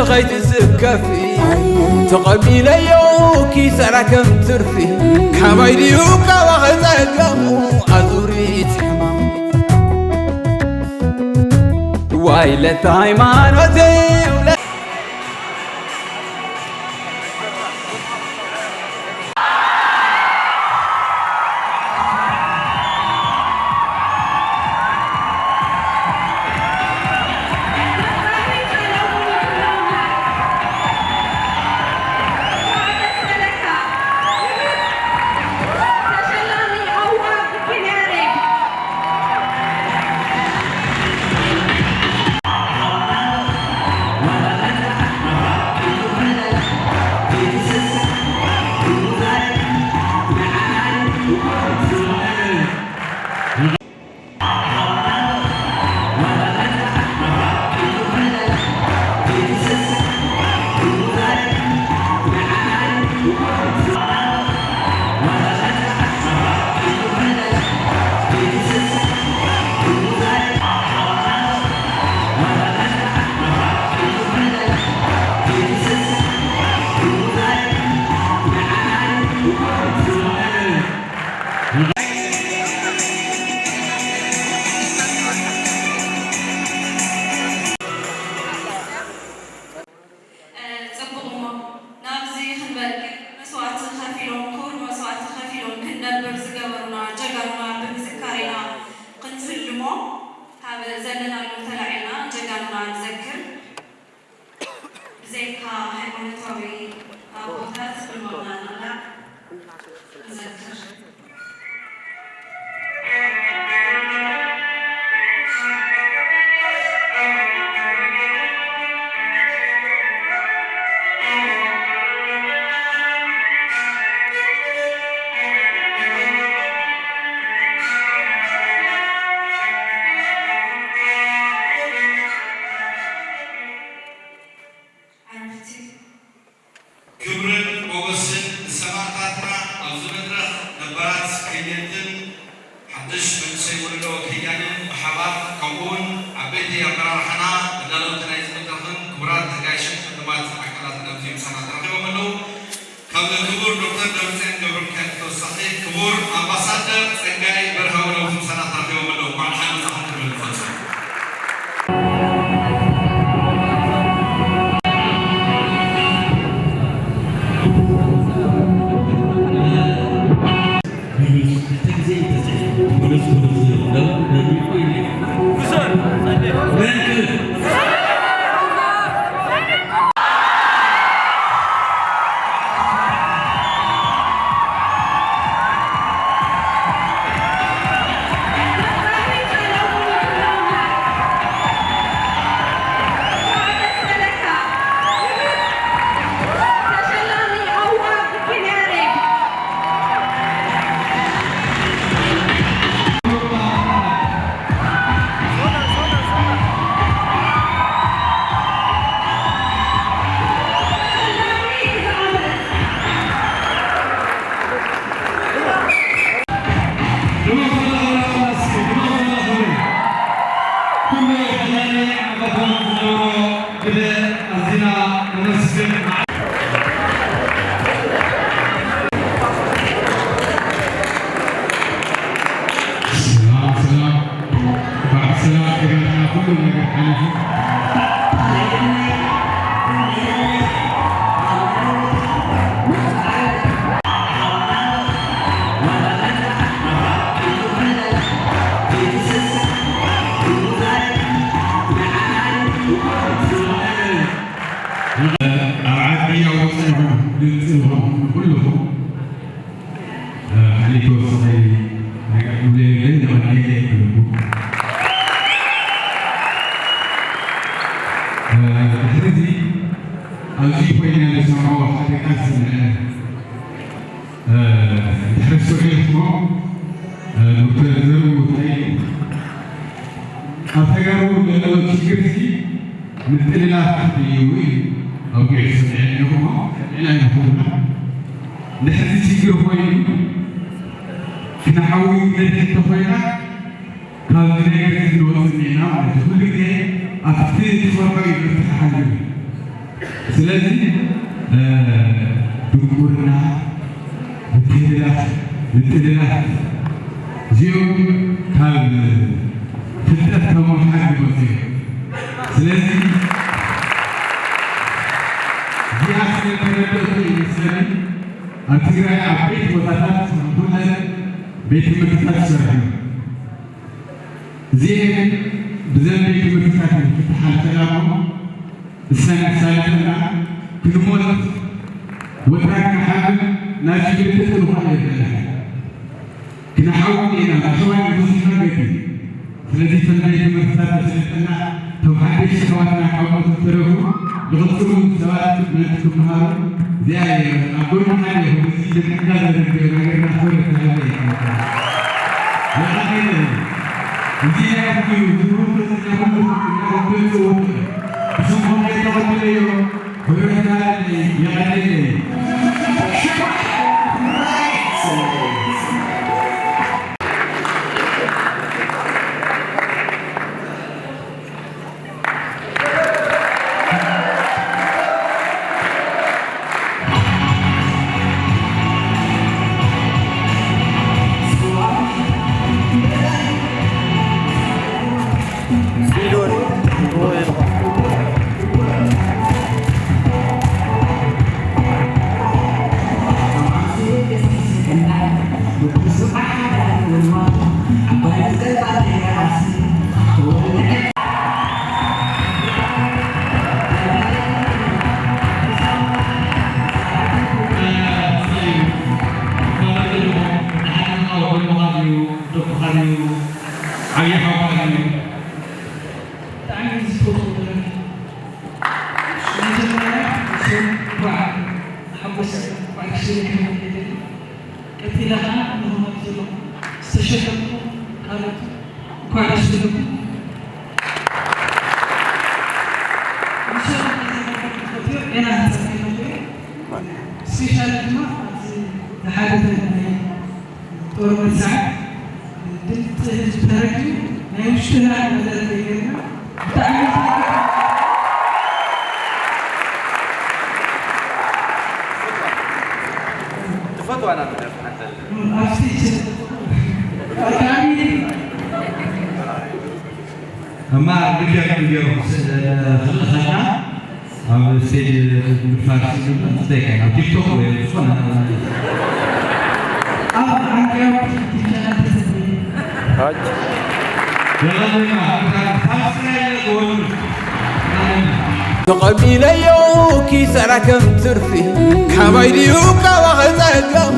ከይትስከፊ ተቐቢለዮ ኪሳራ ከም ትርፊ ካባይ ድዩ ካባኺ ጸገሙ ኣዙሪት ሕማም ዋይ ለታ ሃይማኖተይ ጽቡቕ እሞ ናብዚ ክንበቅዕ መስዋእቲ ከፊሎም ክቡር መስዋእቲ ከፊሎም ክንነብር ዝገበሩና ጀጋኑና ብምዝካር ኢና ክንፍልሞ ካብ ዘለናሉ ተላዒልና ጀጋኑና ንዘክር ብዘይካ ሃይማኖታዊ ኣቦታት ብልቦና ንቕላዕ ንዘክር። ዓረፍቲ ክብርን ሞገስን ንሰማእታትና። ኣብዚ መድረኽ ነባራት ከየንትን ሓድሽ መንእሰይ ወለዶ ከያንን ብሓባር ከምኡውን ዓበይቲ ኣመራርሓና ተዳለውቲ ናይዚ መድረኽን ክቡራት ኣጋይሽን ዕዱማት ኣካላትን ኣብዚ ምሳና ተረኺቦም ኣለዉ። ካብ ክቡር ዶክተር ደብረፅዮን ገብረሚካኤል ብተወሳኺ ክቡር ኣምባሳደር ፀጋይ በርሀ እውን ኣብዚ ምሳና ተረኺቦም ኣለዉ። እንኳዕ ደሓን መፃኹም ክንብል ንፈቱ። ሰላም ሰላም። እንኳዕ ብሰላም ተገናኘና። ኩሉ ነገር ሓሊፉ። ኣብ ዓዲ ኣብ ወፃኢ ይኹን ግብፂ ይኹን ኩልኹም ሓንቲ ተወሳኺ ነገር ክብሎ የብለይን፣ ንቐንየለ ይብለኩም። ድሕሪ እዚ ኣብዚ ኮይና ንሰምዖ ሓደ ቃል ስምዐ። ድሕሪ ስዑድ እሞ ዶክተር ዘርኡ እንታይ ኢሉ? ኣብ ተጋሩ ዘሎ ችግር እዚ ምጥልላፍ እዩ ኢሉ ኣውጊዑ ሰሚዐ ኣለኹ። ሰሚዕና ኢና ኩልና። ድሕሪ ችግር ኮይኑ ክንሓዊ ክንድሕን እንተኾይና ካብዚ ነገር እዚ ክንወፅእ እኒኤና ማለት እዩ። ኩሉ ግዜ ኣብቲ ትፈርሖ እዩ መፍትሒ ሓሊሉ። ስለዚ ድንቁርና፣ ምትህልላኽ፣ ምጥልላፍ እዚኦም ካብ ፍልጠት ካብ ምውሓድ ዝመፁ እዮም። ስለዚ እዚኣ ስለተረደእኩ ይመስለኒ ኣብ ትግራይ ዓበይቲ ቦታታት ዝኽቡለን ቤት ትምህርትታት ይሰርሑ እዮም። እዚኤን ብዘን ቤት ትምህርትታት ይፍትሓልከላ እሞ እሰን ሳልጠና ክንሞት ወትራን ንሓብን ናብ ሽግርትት ንኾነ የብለና። ክንሓውም ኢና ብሕዋን ብዙሕ መገዲ። ስለዚ እተን ቤት ትምህርትታት ኣስልጠና እቶም ሓደሽቲ ኣሕዋትና ካብ ሞት ዝተረፉ ዝቕፅሉ ሰባት ምእንቲ ክምሃሩ እዚኣ እየ ኣብ ጎኒ ሓደ ይኹን እዚ ደቂቕና ዘረድኦ ነገር ናኽብር ተሃለ ይቀመጣ። የቐኔለ እዚ ናይ ኣኽቢሩ ዝብሩ ተዝኛ ኩሉ እናተገንጽዎ ብስምኩም ከይተቐበለዮ ክብረት ተሃለ የቐኔለ። ብጣዕሚ ዝፈትዎ ደራፊ። መጀመርያ ንሶም እንኳዕ ሓጎሰ እንኳዕ ደስ ይበለካ ክብል ይደሊ። ቀጺለ ኸዓ ንኹም ኣብዚ ዘለኹም ዝተሸለምኩም ካልኦት እንኳዕ ደስ በለኩም። ንሶም እዚ ነገር ዝፈትዮ ጤና ህጻን ይፈትዮ። ስፔሻሊ ድማ ኣብዚ ዝሓለፈ ናይ ጦርነት ሰዓት ድምፂ ህዝቢ ተረዲኡ ናይ ውሽጥና መደረ ገይርና ብጣዕሚ ትፈትዋ ናብ ደርፊ ሓንቲ ኣብ ስቴጅ ኣጋሚ እማ ሪከርድ ገይሩ ክልእ ኸና ኣብ ስቴጅ ምድፋር ሲዝን እንታይ ከና ኣብ ቲክቶክ ወይ ዝኾነ ኣብ ዓንቀ ቻናል ተሰሚ ሓጅ የቐለና ሳብስክራይብ ገበሩ። ተቐቢለዮ ኪሳራ ከም ትርፊ ካባይ ድዩ ካባኸ ጸገሙ